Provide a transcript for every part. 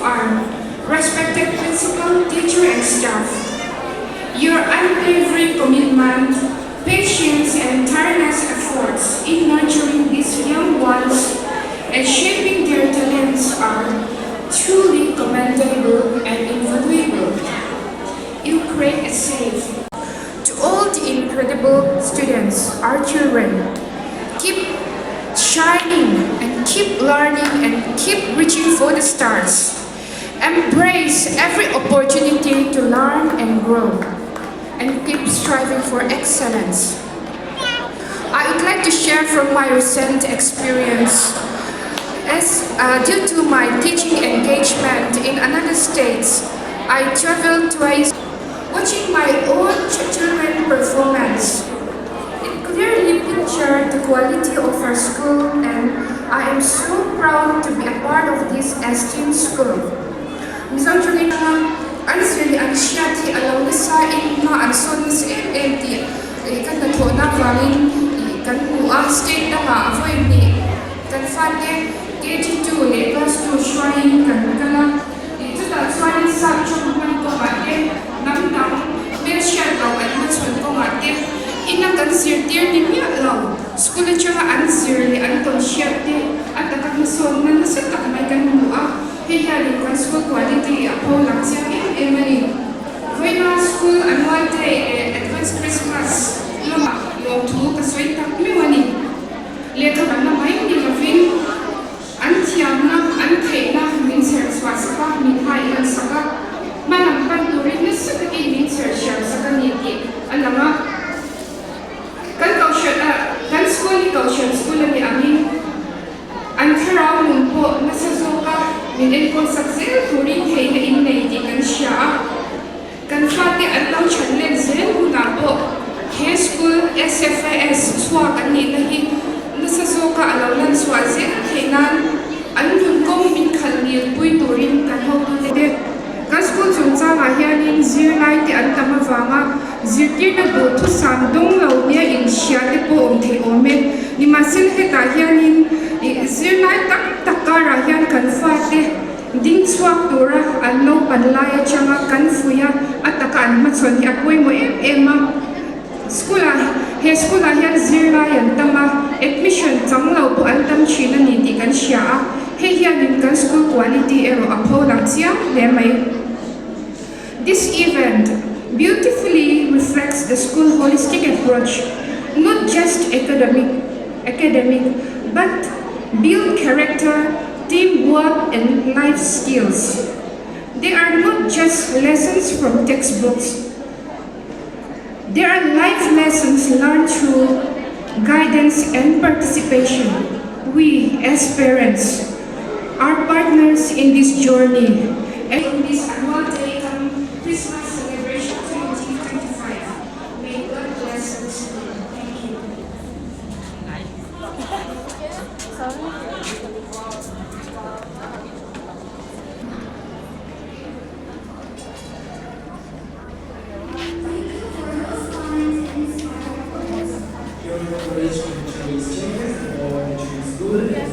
our respected principal, teacher and staff. Your unwavering commitment, patience and tireless efforts in nurturing these young ones and shaping their talents are truly commendable and invaluable. You create a safe. To all the incredible students, our children, keep shining and keep learning and keep reaching for the stars. Embrace every opportunity to learn and grow and keep striving for excellence. I would like to share from my recent experience. As due to my teaching engagement in another state, I traveled twice watching my own children performance. It clearly pictured the quality of our school and I am so proud to be a part of this esteemed school. Mizo tawngin an zir leh an hriat hi a lo nasa in hma an sawn nasa em em tih kan hnathawhna avangin kan hmu a, state dangah a vawi hnih kan fate KG2 leh class 2 hruaiin kan kal a, chutah chuanin sap tawng hman kawngah te hnam dang hmelhriat loh an hmachhawn kawngah te ina kan zirtir ni miah lo school atanga an zir leh an tawn hriat te a taka hmasawnna nasa tak mai kan hmu a. Hei hianin kan school quality a pho lang chiang em em a ni. Vawiina school annual day leh advance Christmas lamah lawmthu ka sawi tak meuh a ni. Lehkha banna mai ni lovin an thiamna, an theihna min chher chhuah sak a, min hai lan sak a, hma lam pan turin nasa takin min chher hriam sak a ni tih a lang a. Kan kohhran ah, kan school hi kohhran school a ni angin, An thlarau nun pawh nasa zawka min enkawl sak zel turin theihna in nei tih kan hria a. Kan fate an lo chhan let zel hunah pawh he school SFAS chhuak an nihna hi nasa zawka a lo lan chhuah zel theih nan an nun kawng min khalh ngil pui turin kan hotute Kan school chungchangah hianin zirlaite an tam avanga zirtirna duhthusam dawng lo nia inhria te pawh awm thei awm e. Nimahsela hetah hianin zirlai tam tak karah hian kan fate ding chhuak tura an naupan lai atanga kan fuih a, a taka an hmachhawn hi a pawimawh em em a. School-ah he school-ah hian zirlai an tam a, admission chang lo pawh an tam thin a ni tih kan hria a, hei hianin kan school quality erawh a pho lang chiang hle mai. This event beautifully reflects the school holistic approach, not just academic academic but build character, teamwork and life skills. They are not just lessons from textbooks. There are life lessons learned through guidance and participation. We, as parents, are partners in this journey and in this annual day come Christmas celebration 2025. May God bless us. Thank you. Your encouragement to raise children or to school and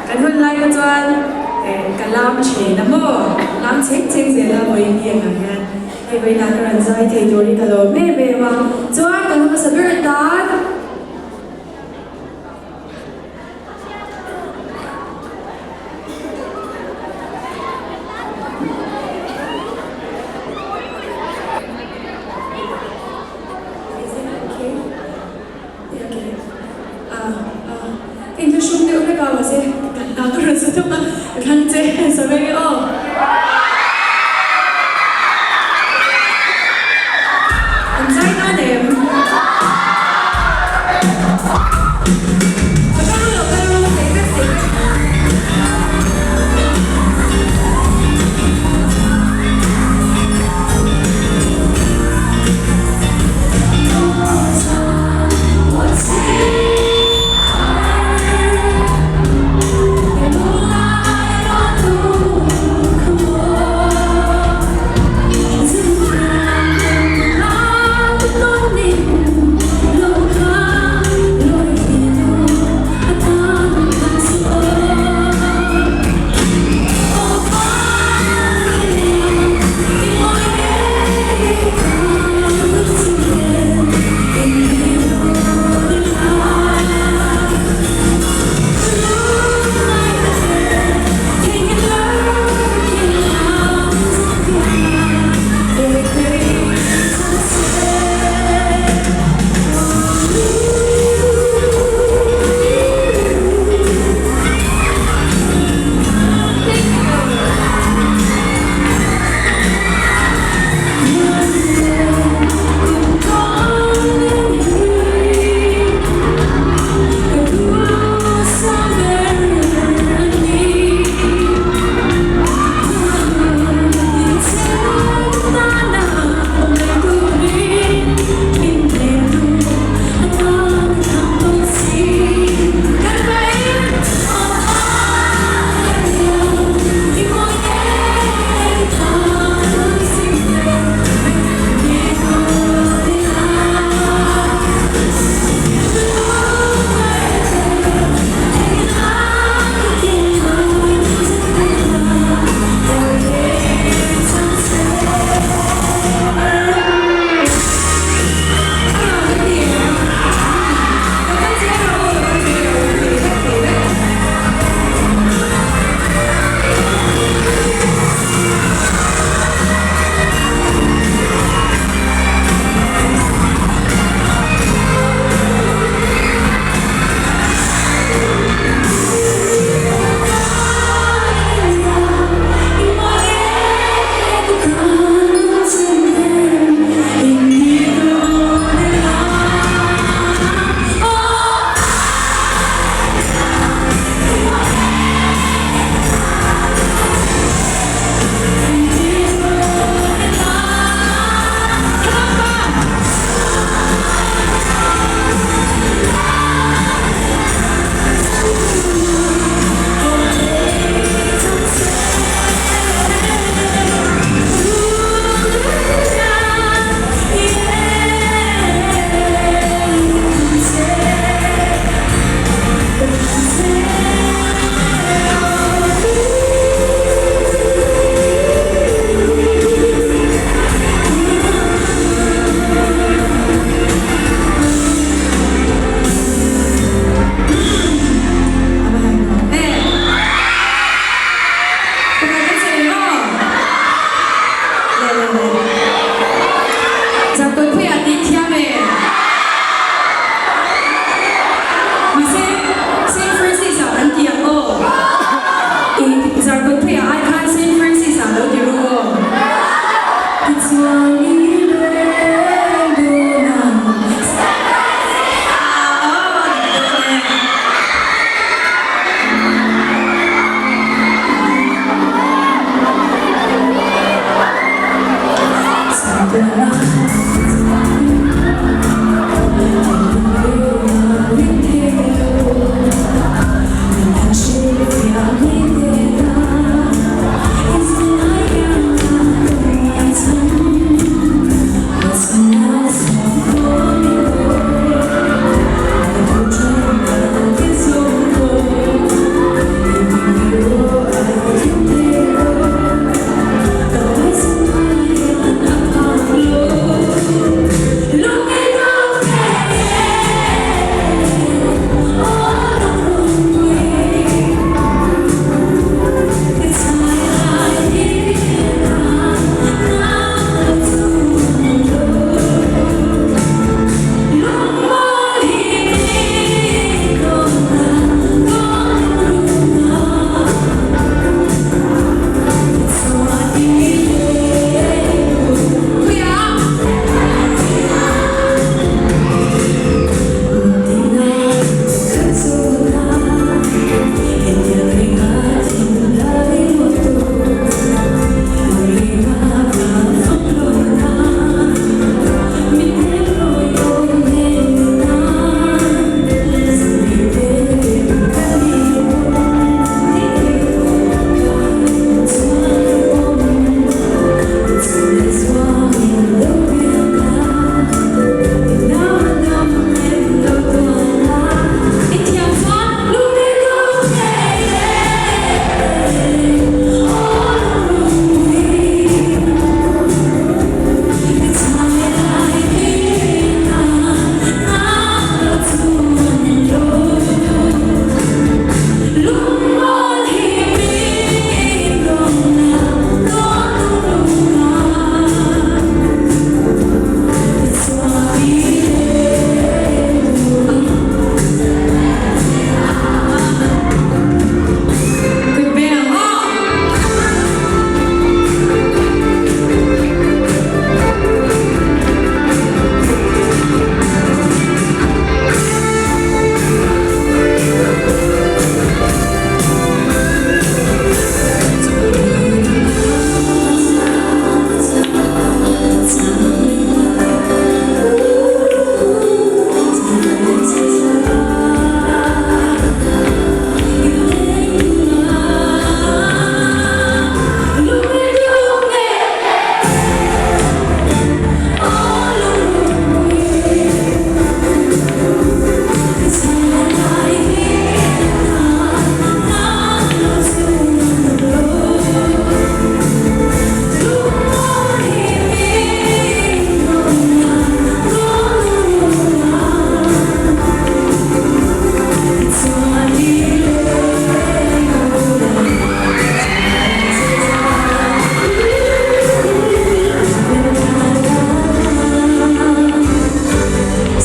Kan hun lai kha chuan ka lam thin a maw? Lam chheng chheng zel a vawiin hi engah hian hei vawiinah ka rawn zai thei tur hi ka lawm em em a. Chuan ka hmasa ber atan Is it okay? Okay. Ah, ah. Ka inthlahrung deuh hlek a, mahse ka hla ka rawn sa thung a, ka thlang che sa ve nge aw. An zai nan em? Ka kal lo, kal lo, thei vek, thei vek.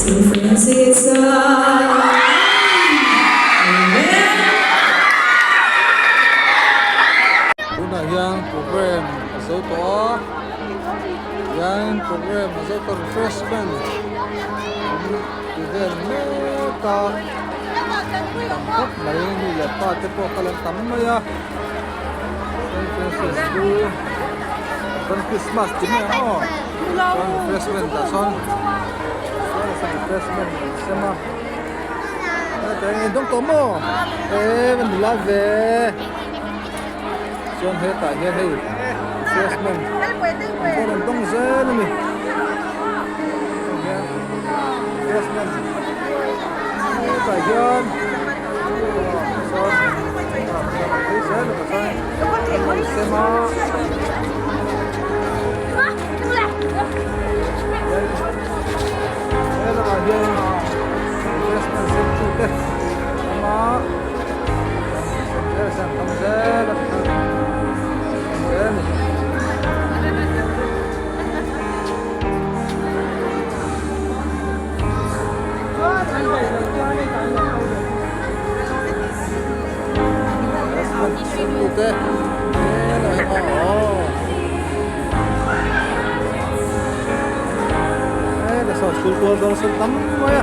Saint Francis Amen. Tunah hian program a zo tawh a, hian program a zo tawh refreshment an ti vel mek a, tam khawp mai nu leh pa te pawh kal an tam mai a, Saint Francis chu chuan Christmas ti mai ang aw chuan refreshment ah sawn refreshment an sem a heta eng dawng tawh maw e va nula ve chuan hetah hian hei refreshment an rawn dawng zel a ni refreshment hetah hian sawn phei zel a chuan an rawn sem a. He lamah hian refreshment sem tu te awm a sem tam zel a zel a ni. Refreshment sem tu te he lamah hian aw. Heta saw school tual dawn sawn tam mai a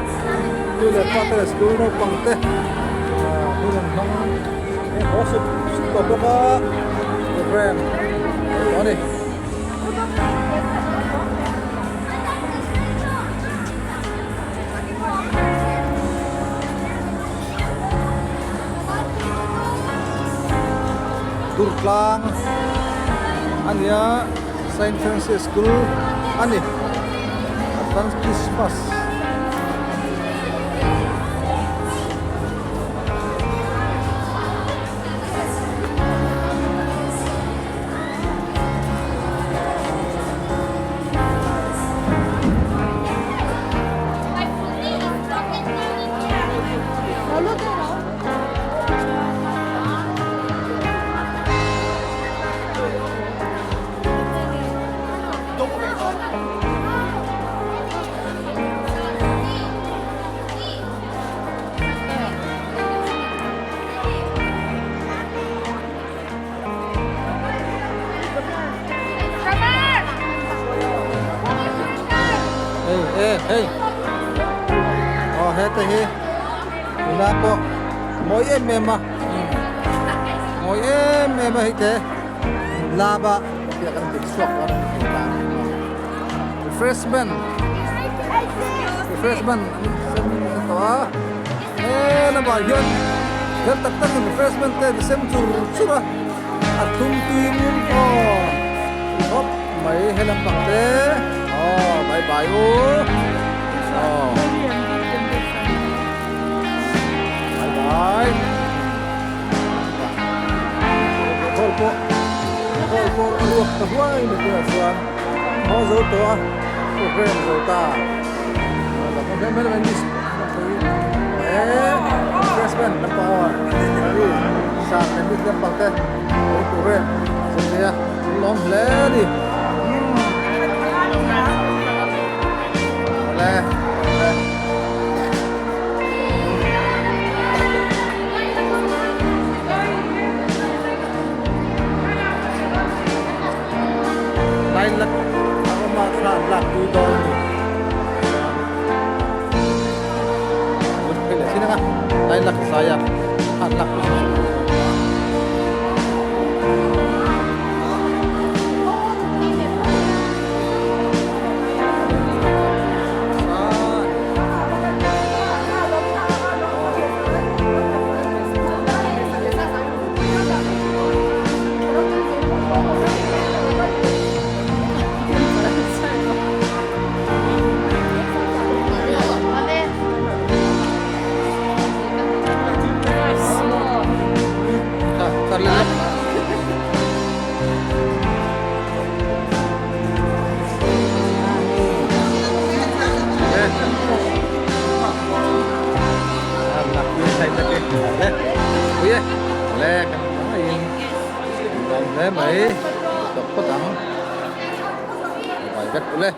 nu leh pa te leh school naupang te ah hun an hmang a haw sup sup tawh bawk a program a awm tawh a ni. Durtlang a nia Saint Francis School a ni Advance Christmas. Hei e hei aw heta hi tuna pawh mawi em em a mawi em em a hei te lab a kan ti chhuak a refreshment refreshment an sem tawh a he lamah hian thil tak tak in refreshment te an sem chur chur a a thlum tui in aw khawp mai he lampang te aw bye bye u aw bye bye hall pawh hall pawh a ruak ta huai ni tunah chuan haw zo tawh a program zo ta refreshment lampang aw sar leh bik lampang te program zo thei a an lawm hle a ni. Lilac a awm a thla an lak pui dawn a ni. Chuan phei leh thin ang a, lilac zai a thla an lak pui chu. Hle mai tawp phawt ang vai vek ule.